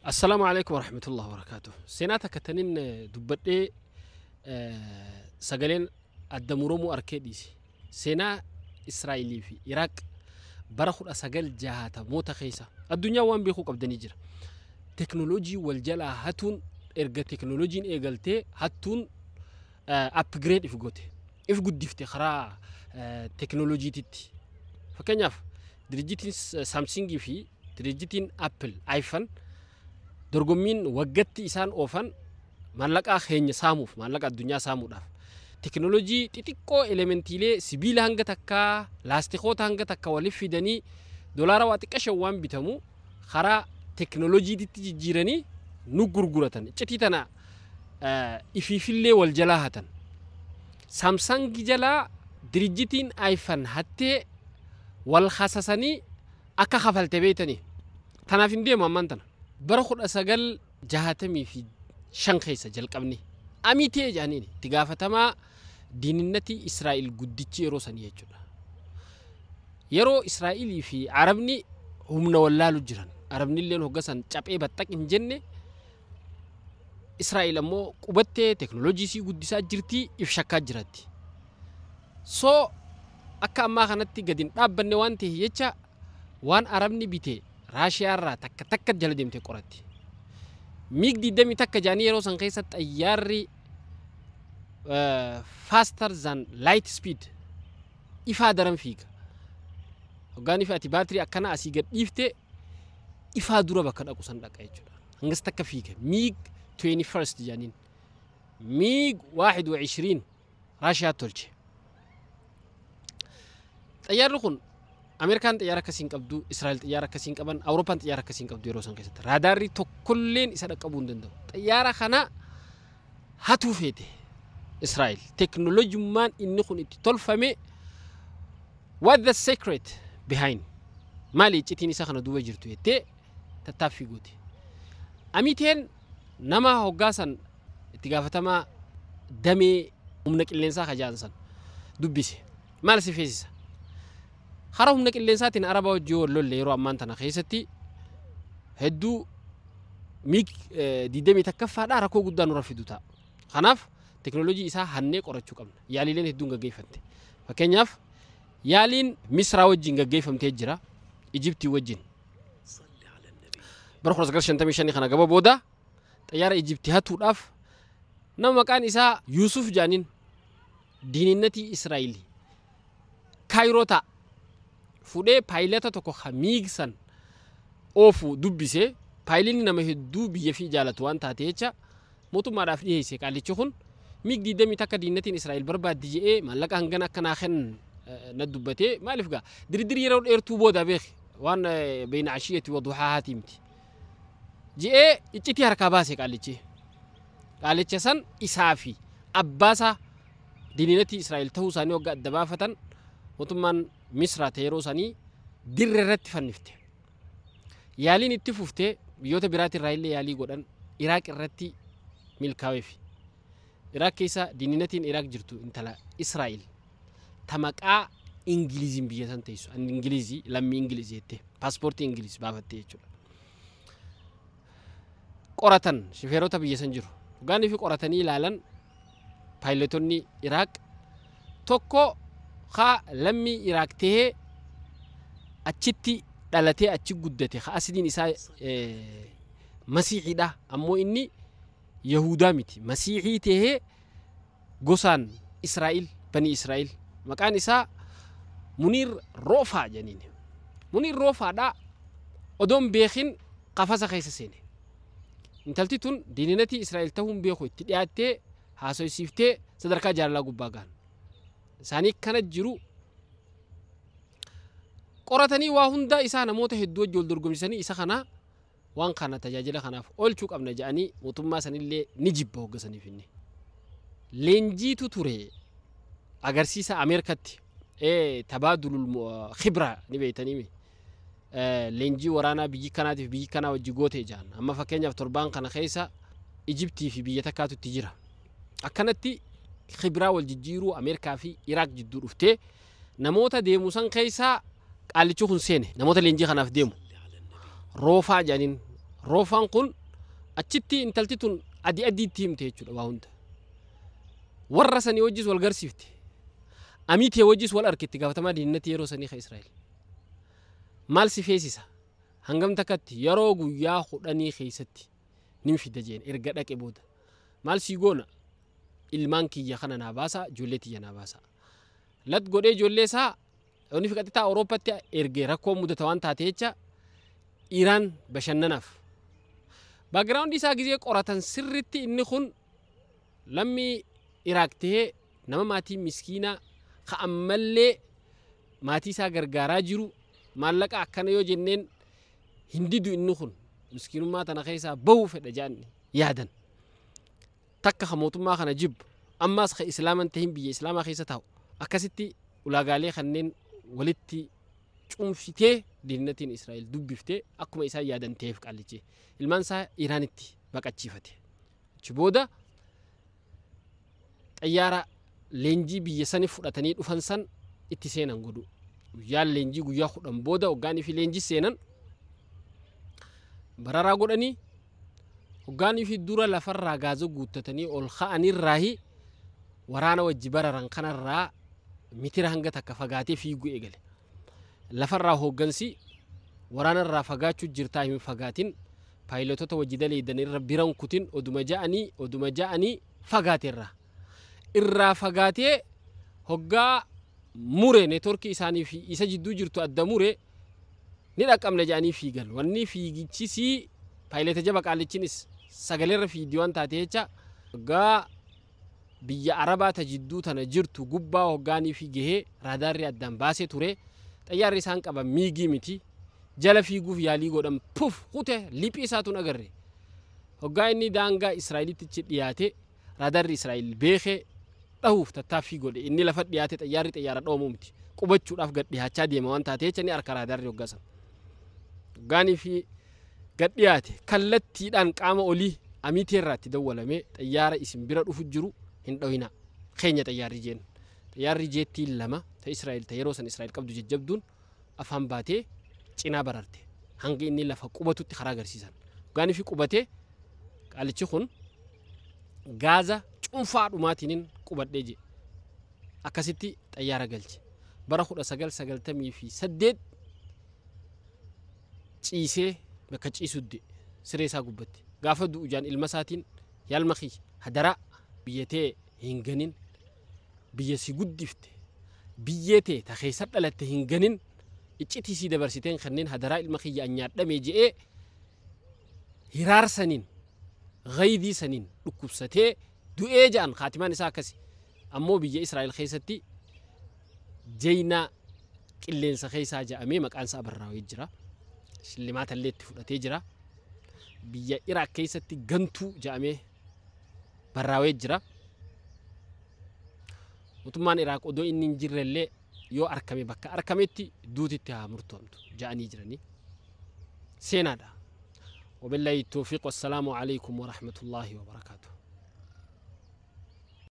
Assalaamu alaikum warahmatullahi wabarakaatuh. Seenaa takka tanin dubbadhee sagaleen adda muramuu arkee dhiise. Seenaa Israa'elii fi Iraaq bara 1960moota keessa addunyaa waan beekuu qabdanii jira. Teknooloojii wal jalaa hatuun erga teknooloojiin eegaltee hattuun upgrade if goote. If guddifte karaa teknooloojiititti. Fakkeenyaaf, dirjitiin Samsungii fi dirjitiin Apple iPhone dorgommiin waggatti isaan oofan maallaqaa keenya saamuuf, maallaqa addunyaa saamuudhaaf, teknooloojii xixiqqoo elementiilee sibiila hanga takkaa, laastikoota hanga takka waliif fidanii dolaara waa xiqqashan waan bitamu karaa teknooloojiitti jijjiiranii nu gurguratan. Iccitii tana ifiifillee wal jalaa hatan. Samsung jalaa dirjitiin iPhone hattee wal hasasanii akka kafalte beeytanii. Tanaaf hin deemu ammaan tana. Bara 1965 keessa jalqabni. Amitee jedhaniin itti gaafatamaa diininnatii Israa'el guddichi yeroo sanii jechuudha. Yeroo Israa'elii fi Arabni humna wallaalu jiran, Arabni illee hoggasan caphee baxxaq hin jenne, Israa'el ammoo qubattee teknooloojii sii guddisaa jirtii, if shakkaa jiratti. So akka ammaa kanatti gadi hin dhaabbanne waan ta'eef jecha waan Arabni bite Raashiyaa irraa takka takka jala deemtee qoratti. MiG 21 jaanii yeroo san keessa xayyaarri faster than light speed, ifaa daran fiiga. Hoggaan ifa ati baatirii akkana asii gad dhiifte ifaa dura bakka dhaqu san dhaqa jechuudha. Hangas takka fiiga. MiG 21st jaaniin. MiG 21 Raashiyaa tolche. Xayyaarri kun, Ameerikaan xiyyaara akkasii hin qabdu, Israa'el xiyyaara akkasii hin qaban, Awurooppaan xiyyaara akkasii hin qabdu yeroo san keessatti. Raadaarri tokkolleen isa dhaqqabuu hin danda'u. Xiyyaara kana hatuu feete Israa'el. Teknoolojummaan inni kun itti tolfame, what the secret behind? Maali iccitiin isa kana duuba jirtu jettee tattaaffii goote. Amiteen nama hoggaasan itti gaafatamaa damee humna qilleensaa kajaan san dubbise. Maal si feesisa? Hara humna qilleensaatiin Araba wajjin wal lolle yeroo ammaan tana keessatti hedduu MiG 21ffaadhaa rakkoo guddaa nurra fidu ta'a. Kanaaf teknooloojii isaa hannee qorachuu qabna. Yaaliileen hedduun gaggeeffamte. Fakkeenyaaf, yaaliin Misraa wajjin gaggeeffamtee jira. Ijiptii wajjin. Bara 1955 kana gaba booda xayyaara Ijiptii hatuudhaaf nama maqaan isaa Yuusuf jaaniin, diininnatii Israa'el Kaayiroo ta'a. Fuudhee paayilata tokko ka MiG san oofu dubbisee, paayilinni nama hedduu biyya fi jaalatu waan taate jecha mootummaadhaaf dhiyeesse. Qaalichi kun MiG 21 diinnatiin Israa'el barbaaddi jedhee maallaqa hangana akka naa kennan na dubbatee. Maaliif gaa dirdirii yeroo dheertuu booda beeki waan بين عشية وضحاها miti je'ee iccitii harkaa baase qaalichi. Qaalicha san isaa fi abbaasaa diininatii Israa'el ta'uu isaanii waggaa adda baafatan mootummaan Misraa ta'e yeroo sanii dirra irratti fannifte. Yaaliin itti fuftee biyyoota biraatirraa illee yaalii godhan, Iraaq irratti milkaa'eef. Iraaq keessa diininatiin Iraaq jirtu intala Israa'el ta maqaa Ingiliziin biyya san teessu. Ingilizii, lammii Ingilizii jettee paaspoortii Ingiliz baafattee jechuudha. Qoratan shifeerota biyya san jiru. Dhugaanii fi qoratanii ilaalan, paayilotonni Iraaq tokko haa lammii Iraaq tahee achitti dhalatee achi guddate, haa asliin isaa masiixiidha, ammoo inni Yahudaa miti, masiixii tahee gosaan Israa'el, bani Israa'el, maqaan isaa Muniir Roofaa jedhaniin. Muniir Roofaadha odoon beekin qafasa keessa seene. Intalti tun diininatii Israa'el ta'uun beeku itti dhiyaattee haasofsiiftee sadarkaa jaalalaa gubbaa gahan. Isaanii kana jiru qoratanii waa hundaa isaa namoota hedduu wajji wal dorgomsisanii isa kana waan kana tajaajila kanaaf oolchuu qabna jedhanii mootummaa sanillee ni jibba hoggasaniif inni. Leenjiitu ture agarsiisa Ameerikatti تبادل الخبرة ni beeytanii, leenjii waraanaa biyyi kanaatiif biyyi kanaa wajji goote jedhan. Amma fakkeenyaaf torbaan kana keessa Ijiptii fi biyya takkaatu itti jira. Akkanatti khibraa wal jijjiiruu Ameerikaa fi Iraaq jidduu dhuftee namoota deemu san keessaa qaalichi kun seene, namoota leenjii kanaaf deemu. Roofaa jedhaniin. Roofaan kun achitti intalti tun adii adiitti himte jechuudha waa hunda. Warra sanii wajjis wal garsiifte. Amiitee wajjis wal arkitti gaafatamaa diinatti yeroo sanii ka Israa'el. Maal si feesisa? Hangam takkatti yeroo guyyaa 10 keessatti nin fida jeen erga dhaqe booda. Maal sii goona? Ilmaan kiyya kana naa baasa, ijoollee tiyya naa baasa. Lat godhee ijoollee isaa inni fi qaxxitaa Awurooppaatti ergee rakkoo mudata waan taate jecha Iraan bashannanaaf. Background isaa gizee qoratan sirritti inni kun lammii Iraaq tahee nama maatii miskiinaa ka ammallee maatii isaa gargaaraa jiru maallaqa akkana yoo jenneen hin didu inni kun miskiinummaa tana keessaa bahuu fedha jedhan yaadan. Takka ka mootummaa kana jibbu ammaas ka islaaman tahin biyya islaamaa keessa taa'u akkasitti ulaagaalee kanneen walitti cuunfitee diinnatiin Israa'el dubbiftee akkuma isaan yaadan ta'eef qaallichee ilmaan isaa Iraanitti baqachiifate. Achi booda xayyaara leenjii biyya sani fudhatanii dhufan san itti seenan godhu. Guyyaan leenjii guyyaa 10 booda hoggaanii fi leenjii seenan bararaa godhanii hoggaanii fi dura lafarraa gaaza guuttatanii ol ka'anirraahi waraana wajji bararan kanarraa mitira hanga takka fagaatee fiiguu eegale. Lafarraa hooggansi waraanarraa fagaachuu jirtaa hin fagaatin paayilotota wajji daleeydan biran kutin oduma ja'anii fagaateerra. Irraa fagaatee hoggaa mure neetworkii isaanii fi isa jidduu jirtu adda mure ni dhaqqabna ja'anii fiigan. Wanni fiigichisii paayilota jaba qaallichinis sagaleerra fiigdii waan taate jecha hoggaa biyya Arabaa ta jidduu tana jirtu gubbaa hoggaanii fi gahee raadaarri addaan baasee ture. Xayyaarri isaan qaban miigii miti. Jala fiiguuf yaalii godhan puf kute liphii isaatuun agarre. Hoggaa inni daangaa Israa'elitti dhiyaate raadaarri Israa'el beekee dhahuuf tattaaffii godhe. Inni lafa dhiyaate xayyaarri xayyaara dhoomuu miti. Qubachuudhaaf gad dhiyaachaa deema waan taate jecha ni harka raadaarri hoggaa sana. Hoggaanii fi gad dhiyaate kallattiidhaan qaama olii amiiteerraatti dawwalamee xayyaara isin bira dhufu jiru hin dhohina. Keenya xayyaarri jeen. Xayyaarri jeettiin lama ta Israa'el ta yeroo san Israa'el qabdu jajjabduun afaan baatee cinaa bararte. Hanga inni lafa qubatutti karaa agarsiisan. Hoggaanii fi qubatee qaalichi kun gaaza cuunfaa dhumaatiinin qubadhee je. Akkasitti xayyaara galche. Bara 1998 ciisee bakka ciisudde siree isaa gubbatti. Gaafa du'u jaan ilma isaatiin yaalma kiyya hadaraa biyya tee hin ganin biyya si guddifte biyyee tee ta keessa dhalatte hin ganin iccitii si dabarsiteen kanneen hadaraa ilma kiyya an nyaadhame je'ee hiraar saniin ghaydii saniin dhukkubsatee du'ee ja'an kaatimaan isaa akkasi. Ammoo biyya Israa'el keessatti jeynaa qilleensa keessaa ja'amee maqaan isaa barraa'ee jira. Shillimaata illee itti fudhatee jira. Biyya Iraaq keessatti gantuu ja'amee barraa'ee jira. Mootummaan Iraaq odoo inni hin jirre illee yoo arkame bakka arkametti duutitti haa murtoomtu ja'anii jiranii. Seenaadha. Wabillahi tawfiiq wassalaamu alaikum warahmatullaahi wabarakaatuh.